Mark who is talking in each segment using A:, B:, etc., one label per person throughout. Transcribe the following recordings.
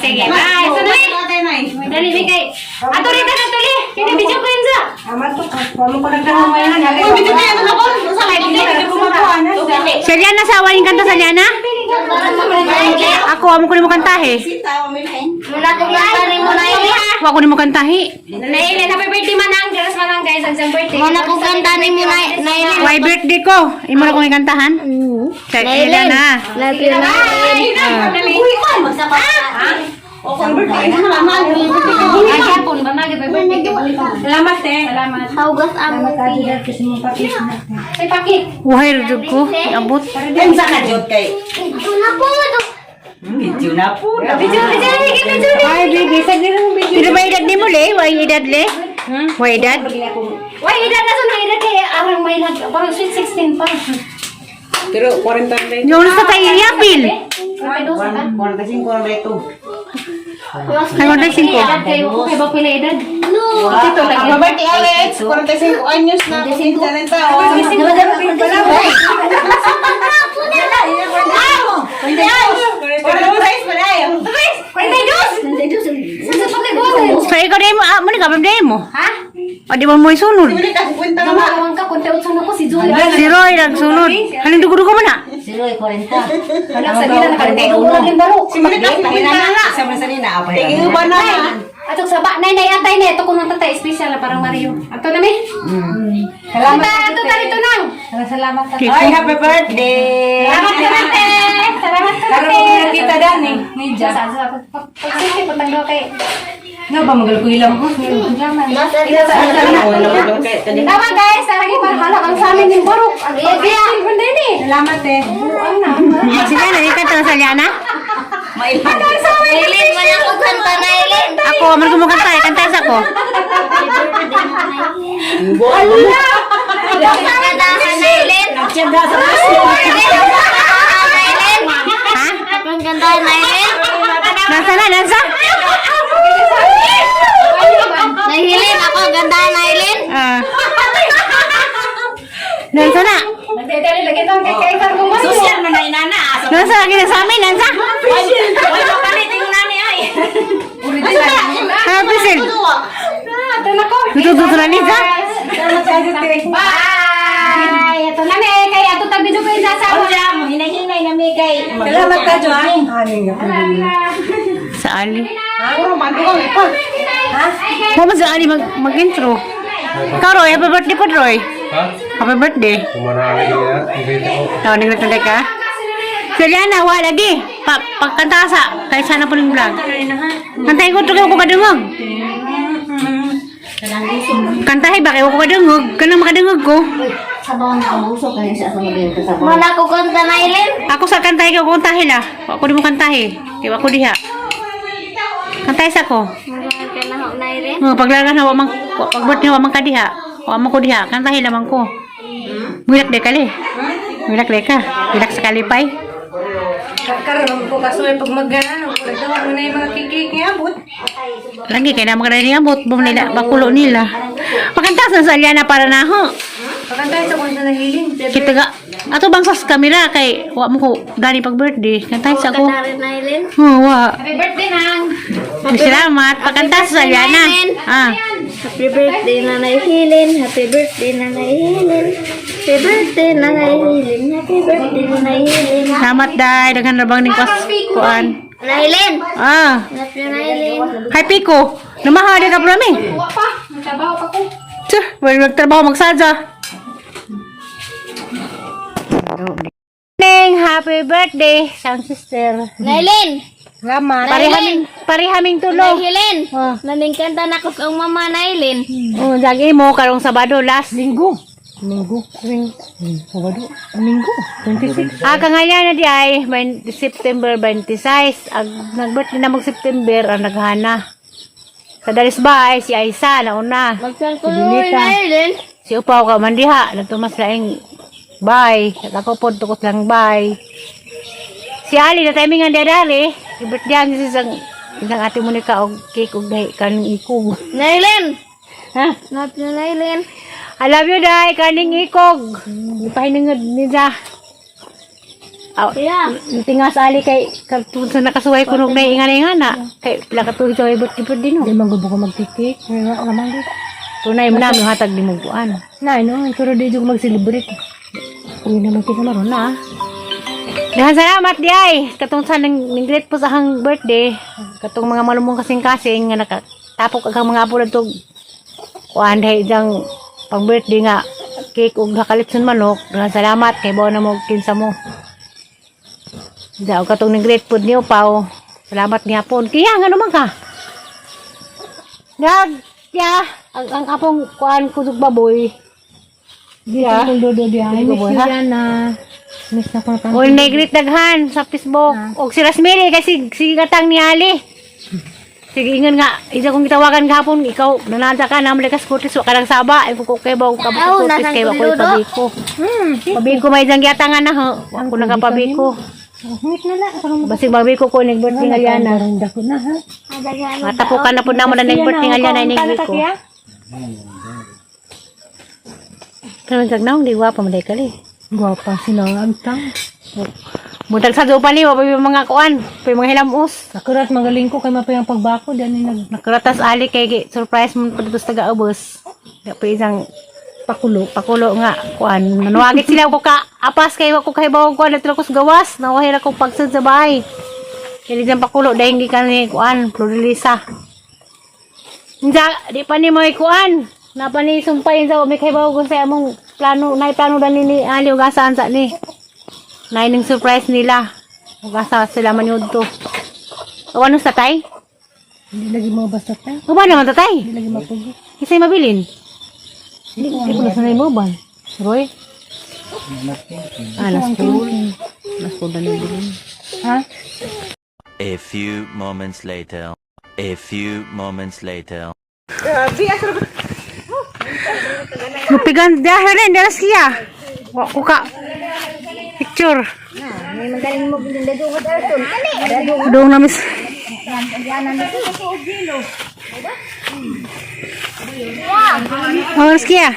A: Sige, bye. Sunod. Dali, bigay. Ato rita na tuli. Kini video ko yun sa.
B: Sa Liana sa awaling kanta sa Liana? Ako, amo ko nimo kantahe.
C: Muna kong kanta ni mo Nailin.
B: Wa ko nimo kantahi.
A: Nailin, happy birthday manang. Garas manang guys, ang isang birthday.
C: Muna kong kanta ni mo Nailin.
B: Why birthday ko? Imo na kong ikantahan? Sa Liana.
C: Love you, Nailin.
A: Ay, hapon ba nagay birthday? Salamat eh. Salamat.
C: Haugas ang
A: Ay, paki.
B: Wahay rujug ko. Abot.
D: Unsa ka jud kay?
C: Ito na po.
D: Video na po.
A: Video, video, video, video.
B: Ay, baby, sa Pero ba edad ni mo, le? Why edad, le? Why edad?
A: Why, edad na sa edad kay arang may nag parang sweet 16 pa.
D: Pero 40 na
B: Yung sa tayo yapil.
D: 45 na ito.
B: Ay, wala singko.
A: Edad kayo ko kay ba pila edad?
C: No.
A: Ito lagi.
D: Ang birthday Alex, 45 anyos na 15 na taon. Pa na ayo.
A: 42. Sa sa ko.
B: So, ikaw na mo, ah, mo ni ka, birthday mo?
A: Ha?
B: O, di ba mo isunod?
D: Bili ka 50 na ba?
A: Lumawang ka konti utso na ko si Julie.
B: Si Roy, nagsunod. Haling dugo-dugo mo na.
A: Wala sa dila nakatulog lagi baro.
D: Simuli ka 50 na na. Sama sa nina apa. Tingin ba na?
A: Atong saba nay nay atay nay ito kung tatay special na parang Mario. Ato na mi. Salamat. Ato ta dito nang.
D: Ay, happy birthday.
A: Salamat ka nate. Salamat ka nate.
E: Kita dani, media.
A: Sa pag patanggal kay.
E: Nga ba magal ko ilang ko?
A: Tama guys, lagi para halak ang sa amin yung barok. Ang pag-isin ko din eh.
E: Salamat eh.
A: Buang na.
B: Si Liana, di kanta sa Liana?
C: Nailin, muna kong kanta Nailin.
B: Ako, man ko mo kanta, eh. Kanta sa ko.
C: Kanta Nailin. Nailin, Nailin.
B: Ha?
C: Akong kanta Nailin.
B: Nasa na, nasa?
C: Nahilin ako ganda Nailin.
B: Ah. Nasa na?
A: Nagdadali lagi tong kay kay kung Mario.
D: Social man na inana.
B: Nasa lagi na sa amin, nasa?
D: Wala palit yung nani ay.
B: Ha, Priscil?
A: Ah, ito na ko.
B: Natututo na niya?
E: Salamat sa te.
A: Bye! Ito na mi kay ato tag video ko yung sasama.
D: Wala mo hinahinay na mi kay.
E: Salamat ka Jo. Ani nga.
B: Sa Ali.
D: Puro man ko pa.
B: Huwag mo sa Ali mag-intro. Ikaw, Roy, happy birthday po, Roy.
F: Ha?
B: Happy birthday.
F: Kumarami niya. Invite ako.
B: Tawag nagtatanda ka? Si Liana, wala lagi. Pagkanta sa, kahit sana po ng vlog. Kantahin ko ito kayo ko kadungog. Kantahin ba kayo ko kadungog? Kanang makadungog ko.
C: Muna kong kanta Nailin.
B: Ako sa kantahin ko kantahin lah. Ako di mo kantahin. Kaya ako diha. Kantahin sa ko.
C: Muna ka na ho Nailin.
B: Oh, paglagan na wa man pag birthday wa man ka diha. Wa man ko diha. Kantahin lamang ko. Mulak de kali. Mulak de ka. Mulak sa kalipay.
E: Karon ko kasuy pag magano, pag mo na yung mga kikik niya abot.
B: Lagi kay na mga abot bum nila bakulo nila. Pakanta sa Liana para na ho.
E: Pagkanta sa kung sa nahilin.
B: Kita ga ato bang sa kamera kay wa mo ko gani pag birthday. Kantahin sa ko.
C: Kanta rin Nailin.
B: Oh, wa.
A: Happy birthday nang.
B: Salamat. Pakanta sa Liana. Ah.
C: Happy birthday Nanay Hilin. Happy birthday Nanay Hilin. Happy birthday Nanay Hilin. Happy birthday Nanay Hilin.
B: Salamat dai daghan ra bang ning kwas kuan.
C: Nailin.
B: Ah.
C: Happy Nailin.
B: Hi Pico. Namahali ka prami.
A: Wa pa, nagtrabaho pa ko.
B: Tsuh, wala magtrabaho magsadya. Ning, happy birthday, sound sister.
C: Nailin.
E: Salamat.
B: Parehaming, parehaming tulog.
C: Nanay Hilin.
B: Oh.
C: Naningkanta na ko sa mama Nailin.
B: Oh, lagi mo karong Sabado last.
E: Linggo. Linggo. Sabado. Linggo. 26.
B: Ah, kangayan na di ay 20 September 26. Ag nag-birthday na mag September ang naghana. Sa Dalis ba ay si Aisa nauna.
C: Magtangkuloy Nailin.
B: Si Upaw ka man diha, nagtumas laing bye. At ako po tukos lang bye. Si Ali na timing ang dadali. I-birthday ang isang isang ate Monica og cake og dahi kaning ikog.
C: Nailin.
B: Ha?
C: Happy Nailin.
B: I love you, Day. Kaning ikog. Ipahinungod nila. Ah, tingas ali kay katun sa nakasuway kunog na ingana-ingana. Kay pila ka tuig sa birthday birthday no.
E: Di man gubo ko magkikik. Wala ka man.
B: Tunay mo na mo hatag di mo buan.
E: Na, no, pero di jud ko mag-celebrate.
B: Uy naman kita maron na. Dahan salamat di ay. Katong sa nang ning great po sa hang birthday. Katong mga malumong kasing-kasing nga nakatapok ang mga apo tug kuan dahil diyang pang birthday nga cake ug hakalitson manok. Dahan salamat kay bawa na mo kinsa mo. Daw katong ning great food niyo pao. Salamat ni hapon. Kaya nga naman ka. Nag ya ang apong kuan kusog baboy.
E: Di
B: Yeah.
E: yeah. ko dodo di ay.
B: Hindi ko
E: Miss
B: boy,
E: you
B: ha?
E: yan na. Miss na ko na
B: All negrit daghan sa Facebook. Og si Rasmiri kasi sige katang ni Ali. Sige ingon nga, isa kong gitawagan gahapon, ikaw nanada ka na ka kutis wa ka lang saba, ay ko kay baw ka
C: Aw,
B: kutis
C: nasang
B: kay wa ko
C: kuludo.
B: pabiko. Pabiko may isang giyatangan na ho. Wa ko nagapabiko.
E: Ngit na lang. Parang
B: Basig mabiko ko ning birthday nga Aliana.
E: Parang dako na ha.
B: Matapukan na pud namo na ning birthday nga Aliana ning ko. Pero sag naong di gwapa man kali.
E: Gwapa sinangagtang.
B: Mutag sa pa ni wa pa yung mga kuan, pa yung mga hilamos.
E: Akurat magaling ko kay mapayang pagbako dani nag
B: Nakaratas ali kay surprise mo pa dito sa taga-ubos. Di pa isang
E: pakulo.
B: Pakulo nga kuan. Nanuwagit sila ko ka apas kay wa ko kay bawang kuan at ko sa gawas. Nawahil ako pagsud sa bahay. Kaya dyan pakulo dahil hindi ka ni kuan Florelisa. Insa di pa ni mo kuan. Napa ni sumpay sa may kay bawang sa among plano nay plano dani ni Ali ug asaan sa ni. Nay ning surprise nila. Ug asa sila man yun to. Ano sa tay?
E: Hindi lagi mo basta ta.
B: Uba naman tatay.
E: Hindi lagi mapugo.
B: Kisay mabilin. Hindi ko na sanay mo ba? Roy? Ah, last school. Last school na nila.
E: Ha?
G: A few moments later. A few moments later.
B: Mupigan dahil rin, dalas siya. Wa ko ka. Picture.
C: May magaling mo dadungot Arton. Dali.
B: Doon na miss. Oh, Skia.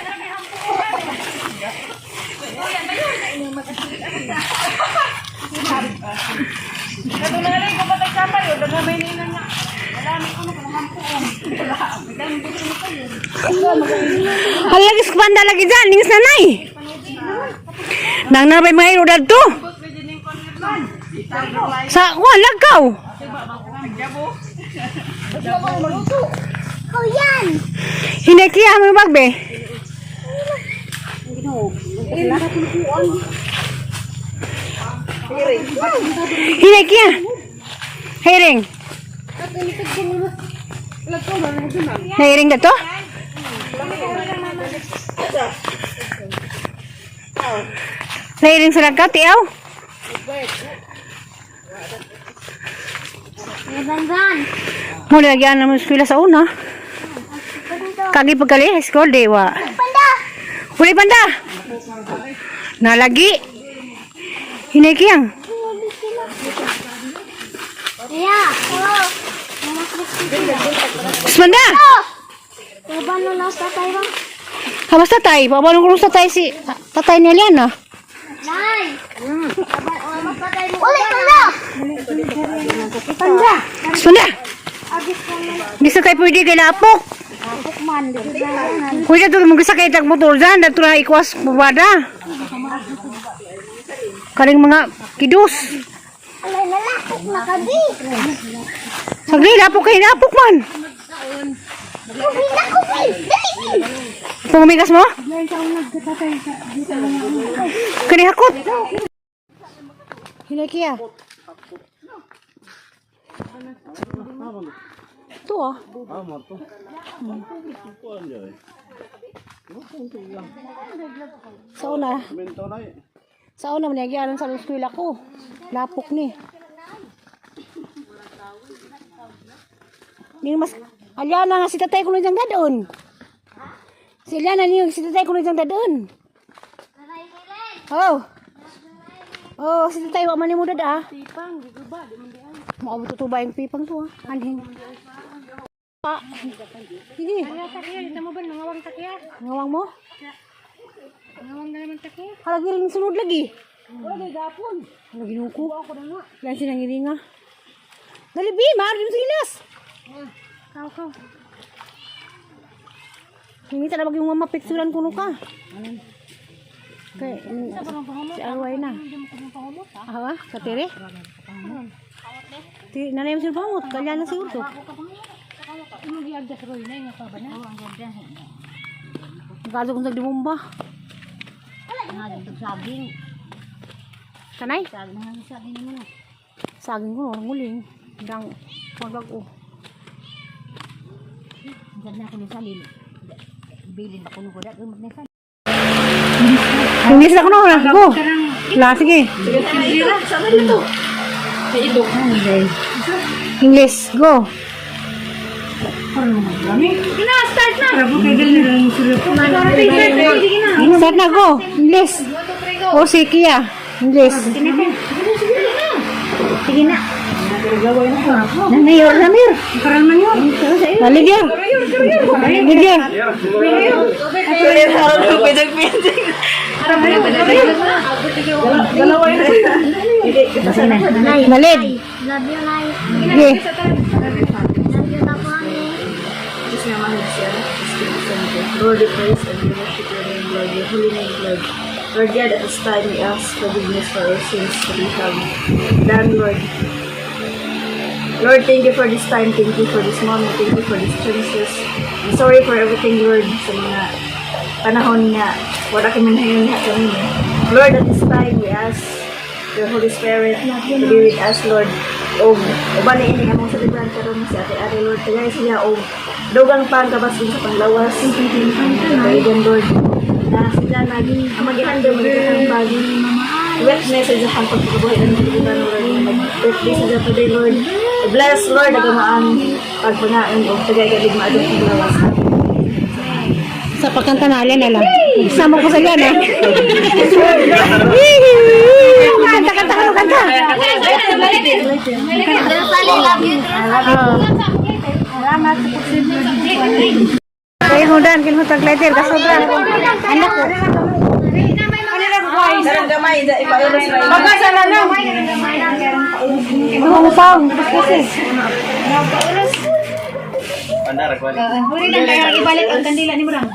B: Halagis panda lagi dyan, nings nanay. Nang nabay mga iro dadto. Sa kuan lagkaw.
C: Oh, yan.
B: Hindi kiya mo bagbe. Hindi kiya. Hiring. Hiring ka to? Nahiring sa lagkaw, tiyaw.
C: Banban.
B: Mo lagyan naman eskwela sa una. Kagi pagkali, high school, dewa.
C: Panda.
B: Huli panda. Nalagi. Hinay kiyang.
C: Yeah. Oh.
B: Panda.
C: Laban na lang sa tatay ba?
B: Habas tatay. Pabalong ko tatay si tatay ni Eliana.
C: Nay. Laban o mas patay mo. Ulit panda. Panda.
B: Panda. Di sa tayo pwede kay lapok.
C: Man.
B: Kuya to mo gisa kay tag motor dyan. Dato na ikwas bubada. Karing mga kidus.
C: Alay nalakok na kabi.
B: Sagli, lapok kay lapok man.
C: Kubi na kubi. Dali.
B: Pumigas mo? Kani hakot. Hinakiya. Ito ah. Sa una. Sa una, mangyayari sa eskwela ko. Lapok ni. Ni mas Aliana nga si tatay ko nang dadon. Si Aliana niyo si tatay ko nang dadon. Oh. Oh, si tatay wa man nimo dada. Pipang, di ba? Di man di ay. Maabot to ba yung pipang to ah. Anhin. Pa. Sige.
E: Mo ba nangawang ta kaya?
B: Ngawang mo?
E: Nangawang na naman ta kaya.
B: Halagi rin sunod lagi. Gapon. Ano ginuko? Ako na nga. Yan silang iringa. Dali bi, maaari mo sa gilas. Kaw kaw. Hindi talaga yung mama picturean kuno ka. Kay si Arway na. Ah, sa tere? Ti nanay mo sila pangot, kalyan na siguro to. Gado kung sagdimumba. Kanay? Saging ko, orang uling. Dang, magbag-o. English na ko na, go. La, sige. English, go. Start na, go. English. O, si Kia. English.
C: Sige na. Nanayor, namir.
B: Naligyan. Ligyan. Nalid.
C: Love you, Nay.
B: Sige.
C: Love you na po, honey.
D: Diyos nga mahal siya. Lord, we praise and we worship your name, Lord, your holy name, Lord. Lord God, at this time we ask forgiveness for our sins that we have done, Lord. Lord, thank you for this time. Thank you for this moment. Thank you for these chances. I'm sorry for everything, Lord, sa mga panahon nga wala kami nahayon nga kami. Lord, at this time we ask your Holy Spirit to be with us, Lord. Og uban na ini among celebrant karon si Ate Ari, Lord. Tagay siya og dugang pangkabas sa panglawas. Kaibigan, Lord. Na sila nag ang magihandom ang pag witness sa iyang pagkabuhay ng kalibutan, Lord. Mag-birthday sila today, Lord. Bless, Lord, ang ang pagpangain og tagay ka maadong panglawas.
B: Sa pagkanta na, alin na lang. Sama ko sa yan, ah. Kanta, kanta, kanta, kanta.
C: Sali, love you.
B: Kaya mo dan, kinmo tagleter, kasobra. Anak ko.
D: Pagkasala na!
B: Ano mo pa? Kasi.
A: Huli lang kaya ibalik ang kandila ni Murang.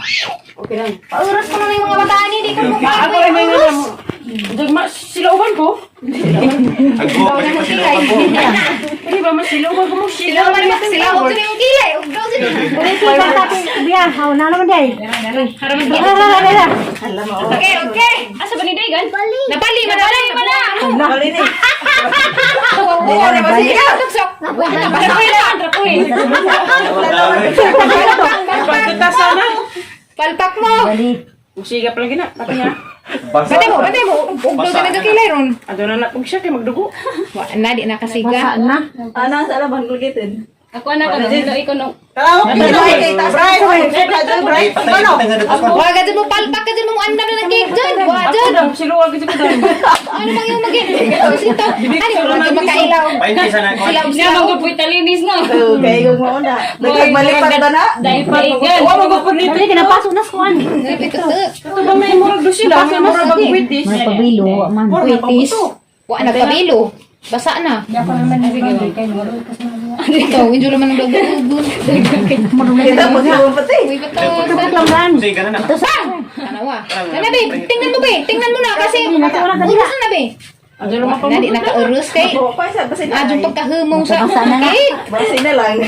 A: Okay lang. Pauras ko na yung mga bataan ni, di ko mo
E: Ako ay may nga Dagma silauban ko.
F: Agbo, kasi pa sila agbo.
E: Di ba mas silauban ko mo
A: Sila man sila og yung kilay, og daw sila.
B: Biya, haw na naman day. Dara, dara.
A: Okay, okay. Asa ba ni Daygan? Nabali, nabali man na.
D: Bali ni.
A: Oo, nabali. Tuksok. Nabali na.
E: Pagkatasa na.
A: Palpak mo.
E: Usiga pa lang gina. Pati niya.
A: Bate mo, bate mo. Og daw sila kilay ron.
E: Ato na na pag siya kay magdugo.
A: Wa na di na kasiga.
B: Na.
D: Ano sa alam ang gulgitin?
A: Ako na ko no ikaw no.
D: Bright! Bright! Ano?
A: Wa ka dyan mo palpak ka dyan mo andam na ng cake dyan. Wa dyan.
E: Siluwag ko dyan.
A: Ano bang yung maging? Sito. Ano yung magkailaw?
F: Painti sana ko.
A: Silaw silaw. Magputalinis no.
D: Okay, yung mauna. Nagmalipat ba na?
A: Dahil pa igan.
E: Wa magupod nito.
B: Dali kinapasok na sa kuan.
E: Ito ba may murag do sila? May murag magwitis.
C: May pabilo, man.
A: Witis. Wa nagpabilo. Basa na. Ito, hindi naman ang dagugon.
D: Kita pagkawan pati.
A: Uy, bato.
F: Sige, ganun na.
A: Tanawa. Kana be, tingnan mo be, tingnan mo na kasi urus na be. Na di nakaurus kay.
D: Pa sa basta na.
A: Adjong pagkahumong sa cake.
D: Basta na lang.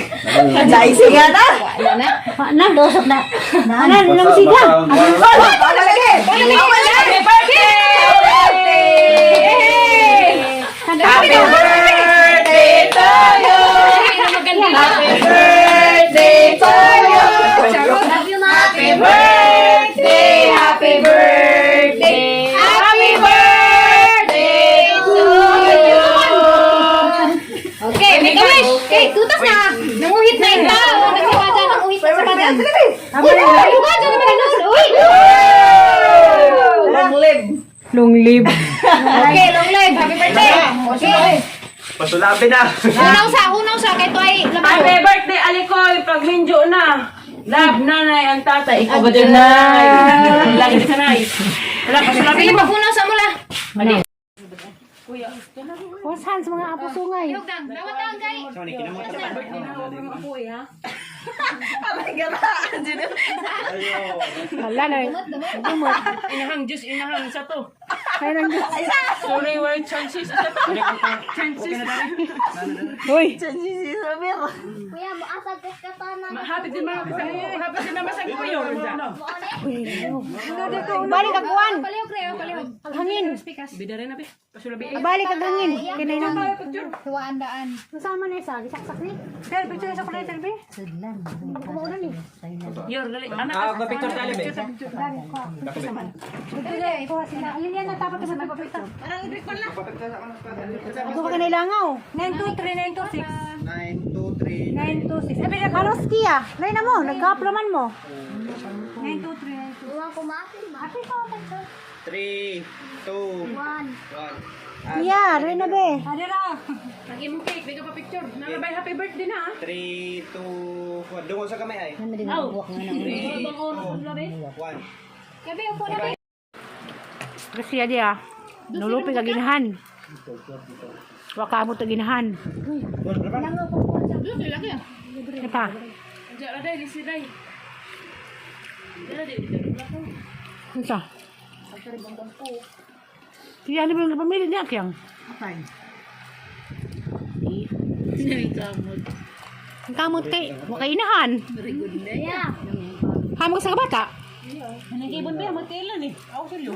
D: Naising nga na.
A: Wala na.
B: Na, dosok na. Na, na, na siga.
D: Wala pa lagi.
A: Happy birthday!
D: Happy birthday to you. Happy birthday to you. Happy birthday, happy birthday, happy birthday to you.
A: Okay, make a wish. Okay, tutas na. Nanguhit na yung tao. Nagsipada, nanguhit na sa padan. Uy, uy, dyan naman ang nasa. Uy!
D: Long live.
B: Long live.
A: Okay, long life. Happy birthday. Okay.
F: Pasulabi na.
A: Unaw sa, kay to ay labaw.
E: Happy birthday, Alikoy! Pagminjo na! Love, nanay, ang tatay. Ikaw ba din, nay? Lagi ka, nay. Wala, pasulabi
A: Sige,
E: mo.
A: pag unaw sa mula.
B: Wash hands mga apo sungay.
A: Dang, dawat ang kay.
F: Sorry, kinamot ka pa.
D: Abay gara.
B: Wala na. Dumot.
E: Inahang juice, inahang sa to.
B: Ay nang Diyos.
E: Sorry, word chances. Chances.
B: Uy.
C: Kuya, muasag ka katana.
E: Happy din mga kasang happy din naman sa kuyo.
B: Balik ang kuwan.
A: Palihog kayo, palihog.
B: Ang hangin.
E: Bida rin na be. Pasulabi.
B: Balik ang hangin. Kinay nang.
A: Tuwaan daan.
B: Nasaan man isa? Gisaksak ni. Sir, picture sa kulay, sir, be. Kumuuna ni.
E: Yor, dali. Anak.
F: Ah, picture tayo, be.
B: Ikuha sila. Alin yan, natapot ka sa pagpapita. Ako ka kinailangaw.
E: 9, 2, 3, 9, 2, 6.
F: 9, 2, 3.
E: 9, 2, 6. Abi,
B: Halos kiya. Lay na mo, nagkaplaman mo.
E: 9, 2, 3, 9, 2.
C: Uwa kumain ba?
F: 3, 2,
C: 1.
F: 1.
B: Kiya, lay na be.
E: Adi ra. Ang imong cake, di ka pa picture. Nalabay happy birthday na.
F: 3, 2, 1. Dungo sa kamay ay.
E: Aw.
F: 3, 2, 1.
A: Gabi, upo na be.
B: Kasi ya diya. Nulupi ka ginahan. Waka mo to ginahan. Ano pa?
E: Diyan ra dai, si dai.
B: Unsa? Kiya, ano ba yung pamilya niya, Kiyang? Ang kamot kay, waka inahan.
C: Yeah.
B: Hamog sa kabata.
E: Nagibon ba mo kailan eh? Aw sulyo.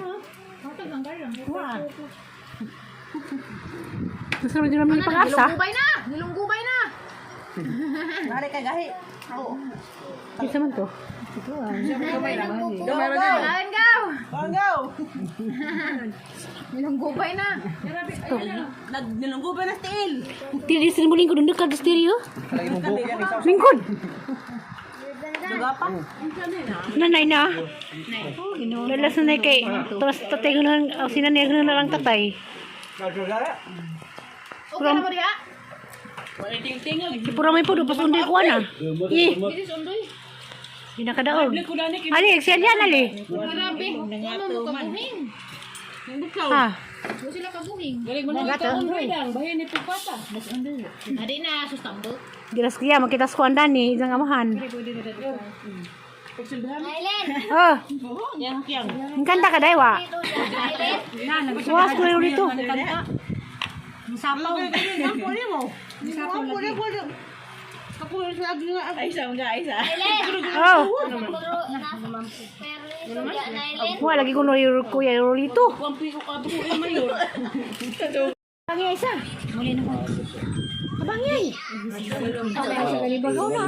B: Gusto naman din naman yung pag-asa.
A: Nilunggubay na! Nilunggubay na!
B: Isa man to.
A: Go, go! Go!
D: Go!
A: Nilunggubay na!
D: Nagnilunggo ba na tiil?
B: Tilis mo lingkod, undang ka stereo.
F: Lagi mong buhok yan. Isa.
B: Lingkod. Nanay na. Lalas nanay kay. Tapos tatay ko na lang, oh, sinanay ko na lang tatay.
A: Okay na mo diha?
B: Si pura may pudo, pas unday ko ana. Eh. Hindi na kadaog. Ali, siya yan, Ali.
A: Grabe. Ano mo kabuhing?
B: Ha.
A: Mo sila kabuhing.
E: Galing mo na
B: Gato.
E: ito bahin ni Pupata.
A: Adi na, sustambot.
B: Gilas kaya, makita sa kuwan ni, isang amahan.
C: Aileen.
B: Oh,
E: Yang kiyang.
B: ang kanta ka, daywa.
C: Aileen.
B: Was ko rin dito.
D: Ay, isa mga isa.
C: Aileen.
B: Oh,
C: Pero ito na Aileen.
B: wala lagi ko no kuya Rolito. Abang isa. Muli na ko. Abang yay. Bagaw na.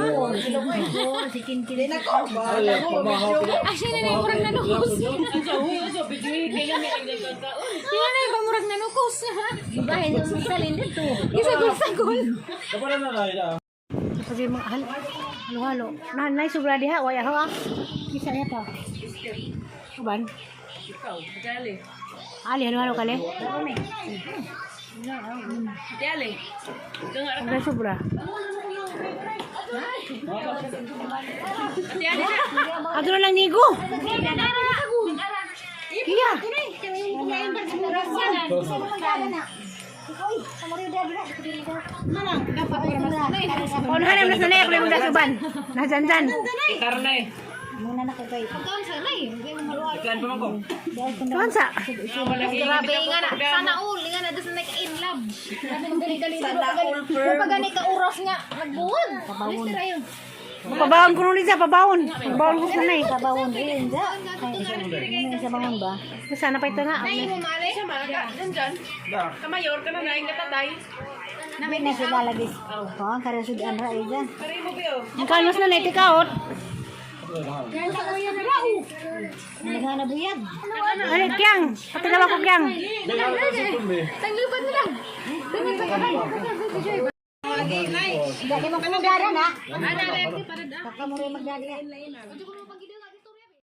A: Ay, siya na na yung murag nanukos. Siya na yung murag nanukos.
C: Bahin sa salin dito.
A: Isagol-sagol.
B: Kasi mga halo halo. Na nay sobra diha way ho ah. Isa ya pa. Uban.
E: Ikaw, dali.
B: Ali halo halo kale.
E: Dali.
B: Ang sobra. Ato na lang nigo. Iya. Unahan na mas nanay ako yung dasuban. Nasansan.
E: Karon na eh.
A: Pagkaon sa nay.
F: Iklan pa man ko.
B: Tuhan sa.
A: Grabe nga na. Sana all. Nga na doon sa nag-in love. Grabe nung dali-dali. Sana all firm. Pag ka oras nga. Nagbuwag. Pabaon.
B: Pabaon ko nulit sa pabaon. Pabaon ko sa nanay.
A: Pabaon rin.
B: Sana pa ito na.
A: Nay mo mali.
E: Diyan dyan. Kamayor ka na na yung katatay.
B: Ang kanos na nanay tikaot. Ali kyang. Patilawa ko kyang.
A: Tanglupan na lang.
C: Dali mo kumudara na.
A: Ana,
C: Baka mo rin magdali.